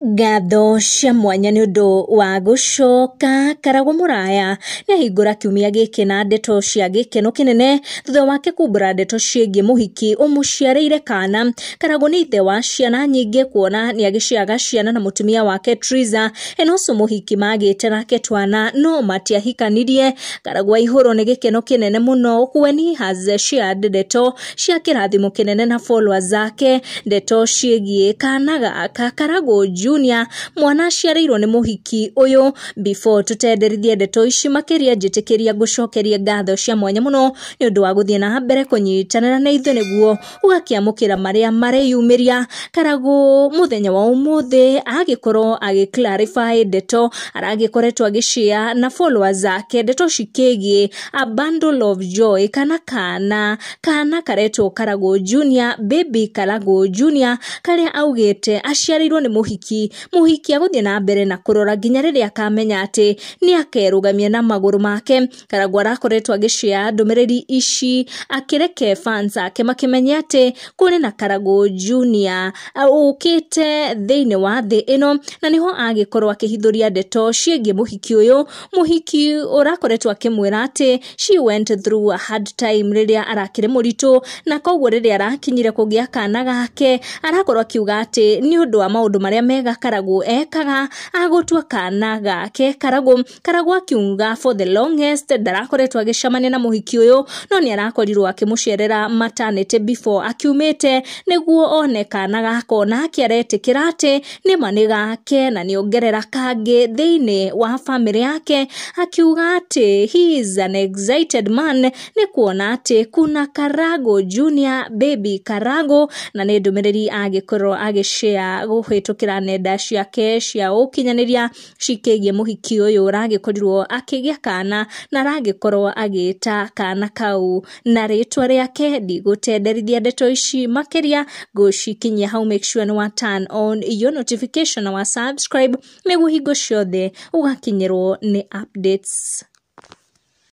Ngatho cia mwanya nĩ ũndũ wa gũcoka. Karagũ Mũraya nĩahingũra kiumia gĩkĩ na ndeto cia gĩkeno kĩnene thutha wake kumbũra ndeto ciĩgiĩ mũhiki ũmũciarĩire kana. Karagũ nĩ ithe wa ciana nyingĩ kuona nĩagĩciaga ciana na mũtumia wake Triza, ena ũcio mũhiki magĩte nake twana no matiahikanirie. Karagũ aihũrwo nĩ gĩkeno kĩnene mũno when he has shared ndeto cia kĩrathimo kĩnene na followers ake, ndeto ciĩgiĩ kana gaka Karagũ Junior, mwana aciarĩirwo nĩ mũhiki ũyũ. Before tũtenderithie ndeto ici makĩria, njĩtĩkĩria ngũcokerie ngatho cia mwanya mũno nĩ ũndũ wa gũthiĩ na mbere kũnyitanĩra na ithuĩ nĩguo ũgakĩamũkĩra marĩa mareyumĩria. Karagũ mũthenya wa ũmũthĩ agĩkorwo agĩ clarify ndeto aragĩkoretwo agĩshare na followers ake, ndeto cikĩgiĩ a bundle of joy, kana kana karetwo Karagũ Junior, baby Karagũ Junior, karĩa augĩte aciarĩirwo nĩ mũhiki. Mũhiki agũthiĩ na mbere na kũrora nginya rĩrĩa akamenya atĩ nĩ akerũgamia na magũrũ make. Karagũ arakoretwo agĩshare ndũmĩrĩri ici akĩreke fans ake makĩmenye atĩ kũrĩ na Karagũ Junior ũkĩte thĩinĩ wa thĩ ĩno, na nĩho agĩkorwo akĩhithũria ndeto ciĩgiĩ mũhiki ũyũ, mũhiki ũrakoretwo akĩmwĩra atĩ she went through a hard time rĩrĩa arakĩrĩ mũritũ, na koguo rĩrĩa arakinyire kũgĩa kana gake arakorwo akiuga atĩ nĩ ũndũ wa maũndũ marĩa mega Karagũ ekaga agũtua kana gake Karagũ. Karagũ akiuga for the longest ndarakoretwo agĩcemania na mũhiki ũyũ, no nĩ arakorirwo akĩmũcerera maternity before akiumĩte nĩguo one kana gaka, onake aretĩkĩra atĩ nĩma nĩ gake na nĩongerera kangĩ thĩinĩ wa bamĩrĩ yake, akiuga atĩ he is an excited man nĩ kuona atĩ kuna Karagũ Junior, baby Karagũ, na nĩ ndũmĩrĩri agĩkorwo agĩshare kũhĩtũkĩra nenda ciake cia ũkinyanĩria cikĩgiĩ mũhiki ũyũ ũragĩkorirwo akĩgĩa kana na aragĩkorwo agĩta kana kau na rĩtwa rĩake. Ndigũtenderithia ndeto ici makĩria, ngũcikinyia hau. Make sure nĩ wa turn on your notification na wa subscribe nĩguo hingo ciothe ũgakinyĩrwo nĩ updates.